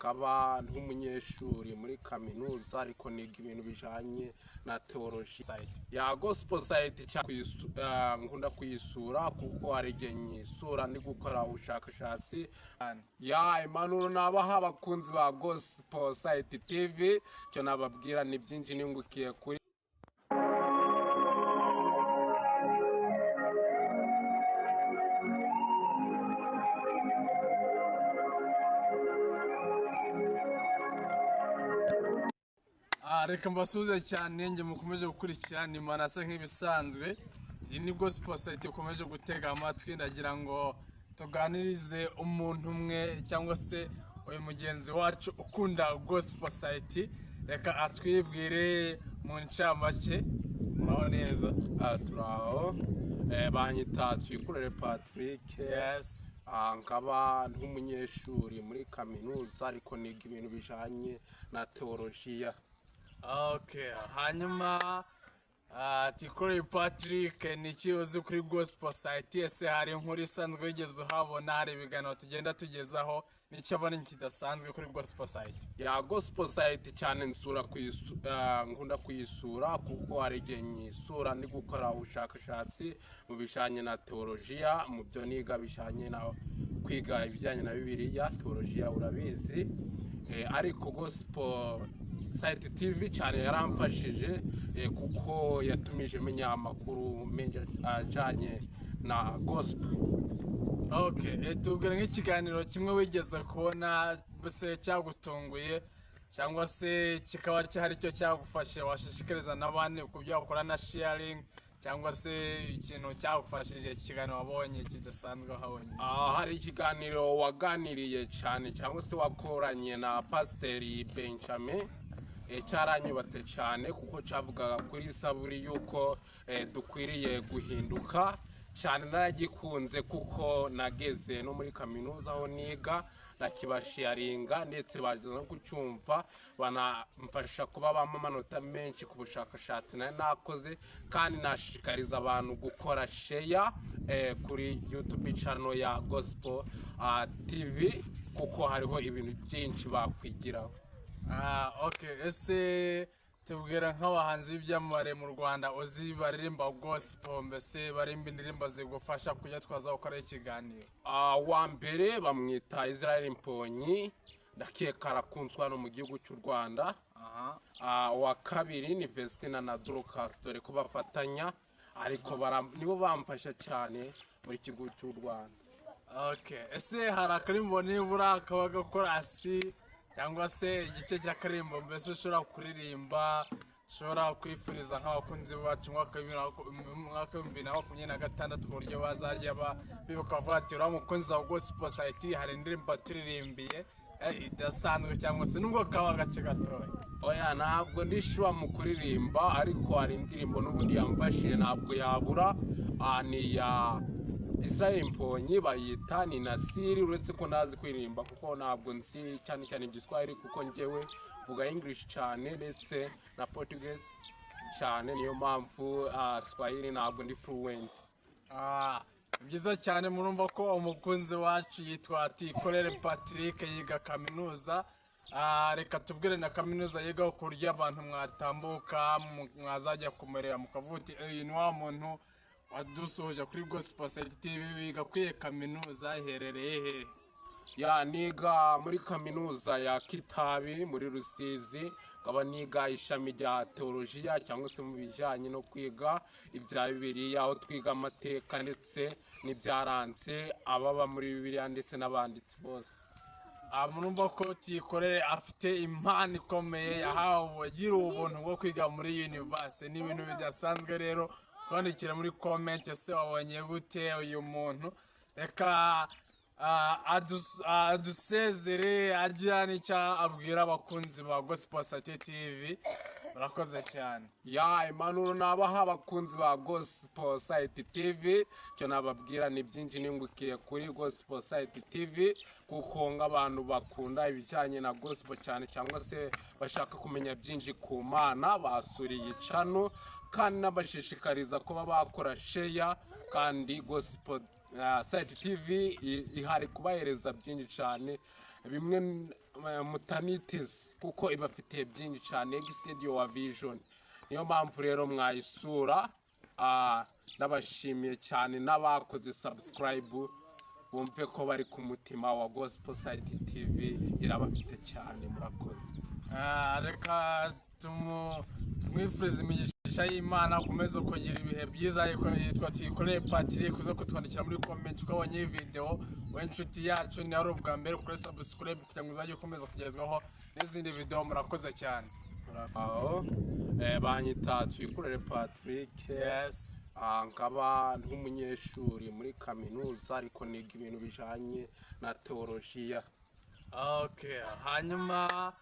Nkaba nk'umunyeshuri muri kaminuza, ariko niga ibintu bijanye na theology site ya Gospel Site. Nkunda kuyisura kuko hari igihe nyisura ndi gukora ubushakashatsi. Ya, impanuro nabaha abakunzi ba Gospel Site TV, icyo nababwira ni byinshi ningukiye kuri Reka mbasuhuze cyane njye mukomeje gukurikira, ni Manase nk'ibisanzwe. Iyi ni Gospel Site ukomeje gutega amatwi. Ndagira ngo tuganirize umuntu umwe cyangwa se uyu mugenzi wacu ukunda Gospel Site. Reka atwibwire mu ncamake. Muraho neza? Turaho. Banyita Twikurere Patrick. Nkaba nk'umunyeshuri muri kaminuza, ariko niga ibintu bijanye na teolojiya. Okay, hanyuma Tikoreye Patrick, ni iki uzi kuri Gospel Site? Ese hari inkuru isanzwe wigeze uhabona? Hari ibiganiro tugenda tugezaho, nicyo abona kidasanzwe kuri Gospel Site? Ya, Gospel Site cyane nsura nkunda kuyisura kuko hari igihe nyisura ndi gukora ubushakashatsi mu bijanye na teolojiya, mu byo niga bijanye na kwiga ibijyanye na Bibiliya, teolojiya urabizi. Ariko Gospel Site TV cyane yaramfashije, kuko yatumije menya amakuru menshi ajanye na gospel. Okay, tubwire nk'ikiganiro kimwe wigeze kubona mbese cyagutunguye cyangwa se kikaba cyari cyo cyagufashe, washishikariza n'abandi ku byo wakora na sharing, cyangwa se ikintu cyagufashije, ikiganiro wabonye kidasanzwe wahabonye. Hari ikiganiro waganiriye cyane cyangwa se wakoranye na Pasiteri Benjamin, cyaranyubatse cyane kuko cyavugaga kuri saburi yuko dukwiriye guhinduka cyane. Naragikunze kuko nageze no muri kaminuza aho niga nakibasharinga, ndetse baza no kucyumva banamfasha kuba bampa amanota menshi ku bushakashatsi nari nakoze. Kandi nashishikariza abantu gukora share kuri YouTube channel ya Gospel TV kuko hariho ibintu byinshi bakwigiraho. Okay, ese tubwira nk'abahanzi b'ibyamamare mu Rwanda uzi baririmba gospel, mbese barimba indirimbo zigufasha kujya twaza gukora ikiganiro. Wa mbere bamwita Israel Mbonyi, ndakeka arakunzwe hano mu gihugu cy'u Rwanda. Uwa kabiri ni Vestina na Dorcas, dore ko bafatanya, ariko nibo bamfasha cyane muri gihugu cy'u Rwanda. Okay, ese hari akarimbo nibura kaba gakorasi cyangwa se igice cy'akarimbo mbese ushobora kuririmba, ushobora kwifuriza nk'abakunzi bacu mu mwaka wa 2026, ku buryo bazajya bibuka bavuga ati: "Uriya mukunzi wa Gospel Site hari indirimbo turirimbiye idasanzwe," cyangwa se nubwo kaba agace gatoya? Oya, ntabwo ndishyura mu kuririmba, ariko hari indirimbo n'ubundi yamfashije ntabwo yabura. Ni iya Israel Mbonyi, bayita ni Nasiri, uretse ko ntazi kuririmba kuko ntabwo nzi cyane cyane Igiswahili, kuko njyewe mvuga English cyane ndetse na Portuguese cyane, niyo mpamvu Swahili ntabwo ndi fluent. Ni byiza cyane. Murumva ko umukunzi wacu yitwa Tikorere Patrick, yiga kaminuza. Reka tubwire na kaminuza yigaho ku buryo abantu mwatambuka mwazajya kumureba mukavuga uti: "Uyu ni wa muntu wadusuhuje kuri Gospel Site TV." Wiga kuri kaminuza iherereye hehe? Ya, niga muri kaminuza ya Kitabi muri Rusizi, nkaba niga ishami rya teolojiya cyangwa se mu bijyanye no kwiga ibya Bibiliya, aho twiga amateka ndetse n'ibyaranze ababa muri Bibiliya ndetse n'abanditsi bose. Murumva ko Tikorere afite impano ikomeye, yahawe agira ubuntu bwo kwiga muri university, ni ibintu bidasanzwe. Rero twandikire muri comment, ese wabonye gute uyu muntu? Reka adusezere agira n'icyo abwira abakunzi ba Gospel Site TV. Murakoze cyane. Ya, impanuro nabaha abakunzi ba Gospel Site TV, icyo nababwira ni byinshi ningukiye kuri Gospel Site TV, kuko nk'abantu bakunda ibijyanye na gospel cyane cyangwa se bashaka kumenya byinshi ku Mana basuriye channel, kandi nabashishikariza kuba bakora share. Kandi Gospel Site TV ihari kubahereza byinshi cyane bimwe. mutaniteze kuko ibafitiye byinshi cyane. Exceed Your Vision, niyo mpamvu rero mwayisura. Ndabashimiye cyane n'abakoze subscribe, bumve ko bari ku mutima wa Gospel Site TV, irabafite cyane. Murakoze. Reka tumwifurize imigisha y'Imana, akomeze kugira ibihe byiza. Yitwa Tuyikoreye Patrick. Uze kutwandikira muri comment uko wabonye iyi video. We inshuti yacu, ni ari ubwa mbere kuri subscribe kugira ngo uzajye ukomeza kugezwaho n'izindi video. Murakoze cyane. Aho banyita Tuyikorere Patrick. Nkaba nk'umunyeshuri muri kaminuza, ariko niga ibintu bijanye na teolojiya. Okay, hanyuma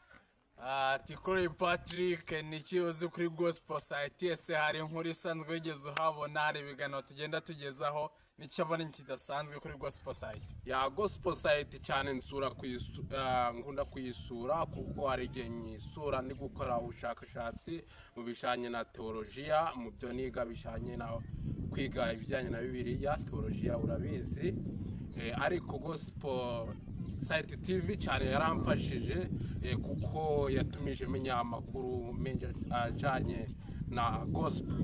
Tuyikoreye Patrick, ni iki uzi kuri Gospel Site? Ese hari inkuru isanzwe wigeze uhabona? Hari ibiganiro tugenda tugezaho, nicyo abona kidasanzwe kuri Gospel Site? Ya, Gospel Site cyane nsura nkunda kuyisura kuko hari igihe nyisura ndi gukora ubushakashatsi mu bijanye na teolojiya, mu byo niga bijanye na kwiga ibijyanye na Bibiliya, teolojiya urabizi. Ariko Gospel Site TV cyane yaramfashije, kuko yatumije menya amakuru menshi ajanye na gospel.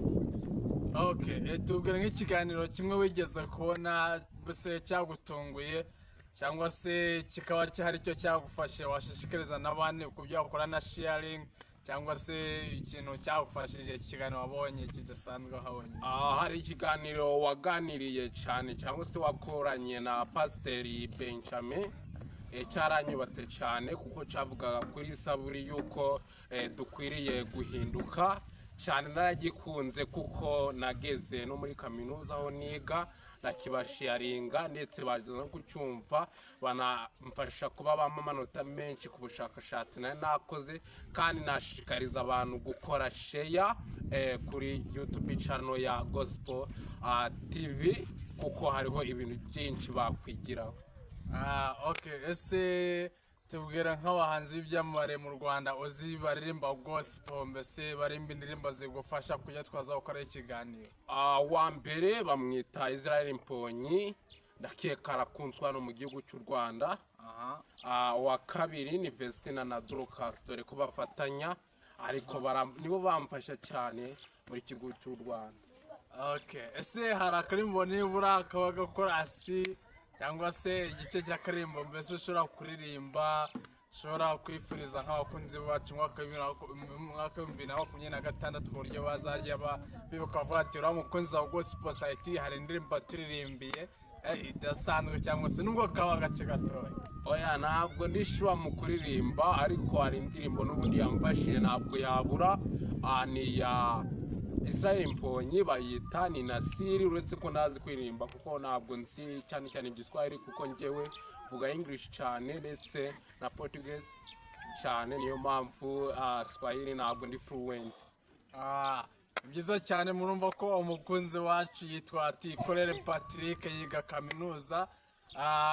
Okay, tubwire nk'ikiganiro kimwe wigeze kubona mbese cyagutunguye cyangwa se kikaba cyari cyo cyagufashe, washishikariza n'abandi ku byo wakora na sharing, cyangwa se ikintu cyagufashije, ikiganiro wabonye kidasanzwe wahabonye. Hari ikiganiro waganiriye cyane cyangwa se wakoranye na Pasiteri Benjamin, cyaranyubatse cyane kuko cyavugaga kuri Zaburi yuko dukwiriye guhinduka cyane. Naragikunze kuko nageze no muri kaminuza aho niga nakibasharinga, ndetse baza no kucyumva banamfasha kuba bampa amanota menshi ku bushakashatsi nari nakoze. Kandi nashishikariza abantu gukora share kuri YouTube channel ya Gospel TV kuko hariho ibintu byinshi bakwigiraho. Okay, ese tubwira nk'abahanzi b'ibyamamare mu Rwanda uzi baririmba gospel, mbese barimba indirimbo zigufasha kujya twaza gukora ikiganiro. Wa mbere bamwita Israel Mbonyi, ndakeka arakunzwe hano mu gihugu cy'u Rwanda. Uwa kabiri ni Vestina na Dorcas, dore ko bafatanya, ariko nibo bamfasha cyane muri gihugu cy'u Rwanda. Okay, ese hari akarimbo nibura kaba gakorasi cyangwa se igice cy'akarimbo mbese ushobora kuririmba, ushobora kwifuriza nk'abakunzi bacu mu mwaka wa 2026, ku buryo bazajya bibuka bavuga ati: "Uriya mukunzi wa Gospel Site hari indirimbo turirimbiye idasanzwe," cyangwa se nubwo kaba agace gatoya? Oya, ntabwo ndishyura mu kuririmba, ariko hari indirimbo n'ubundi yamfashije ntabwo yabura. Ni iya Israel Mbonyi, bayita ni Nasiri, uretse ko ntazi kuririmba kuko ntabwo nzi cyane cyane Igiswahili, kuko njyewe mvuga English cyane ndetse na Portuguese cyane, niyo mpamvu Swahili ntabwo ndi fluent. Ni byiza cyane. Murumva ko umukunzi wacu yitwa Tuyikorere Patrick, yiga kaminuza.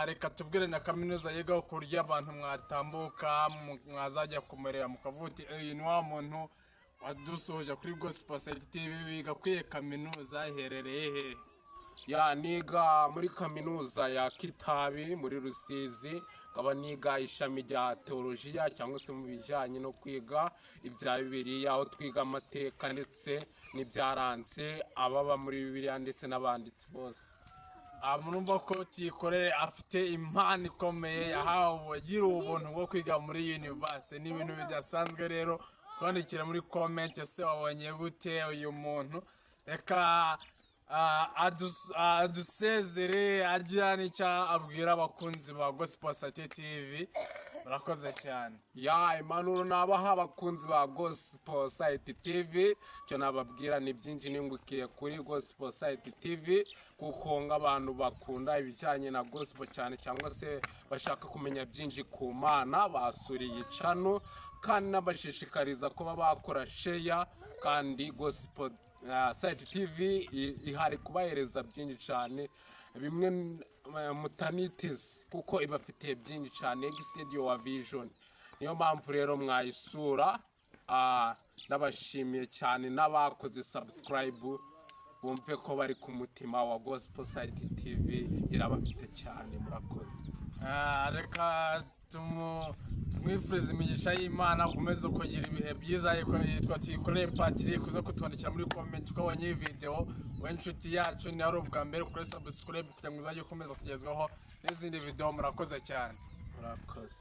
Reka tubwire na kaminuza yigaho ku buryo abantu mwatambuka mwazajya kumureba mukavuga uti: "Uyu ni wa muntu wadusuhuje kuri Gospel Site TV." Wiga kuri kaminuza iherereye hehe? Ya, niga muri kaminuza ya Kitabi muri Rusizi, nkaba niga ishami rya teolojiya cyangwa se mu bijyanye no kwiga ibya Bibiliya, aho twiga amateka ndetse n'ibyaranze ababa muri Bibiliya ndetse n'abanditsi bose. Murumva ko Tuyikorere afite impano ikomeye, yahawe agira ubuntu bwo kwiga muri university, ni ibintu bidasanzwe. Rero twandikire muri comment, ese wabonye gute uyu muntu? Reka adusezere agira n'icyo abwira abakunzi ba Gospel Site TV. Murakoze cyane. Ya, impanuro nabaha abakunzi ba Gospel Site TV, icyo nababwira ni byinshi ningukiye kuri Gospel Site TV, kuko nk'abantu bakunda ibijyanye na gospel cyane cyangwa se bashaka kumenya byinshi ku Mana, basuriye channel. Kandi nabashishikariza kuba bakora share, kandi Gospel Site TV ihari kubahereza byinshi cyane, bimwe mutaniteze kuko ibafitiye byinshi cyane. Exceed Your Vision, niyo mpamvu rero mwayisura. Ndabashimiye cyane n'abakoze subscribe, bumve ko bari ku mutima wa Gospel Site TV, irabafite cyane. Murakoze. Reka Mwifuriza imigisha y'Imana, ukomeze kugira ibihe byiza. Yitwa Tuyikoreye Patrick. Uze kutwandikira muri comment uko wabonye iyi video. Wowe inshuti yacu, ni ari ubwa mbere, kuri subscribe kugira ngo uzajye ukomeza kugezwaho n'izindi video. Murakoze cyane. Murakoze.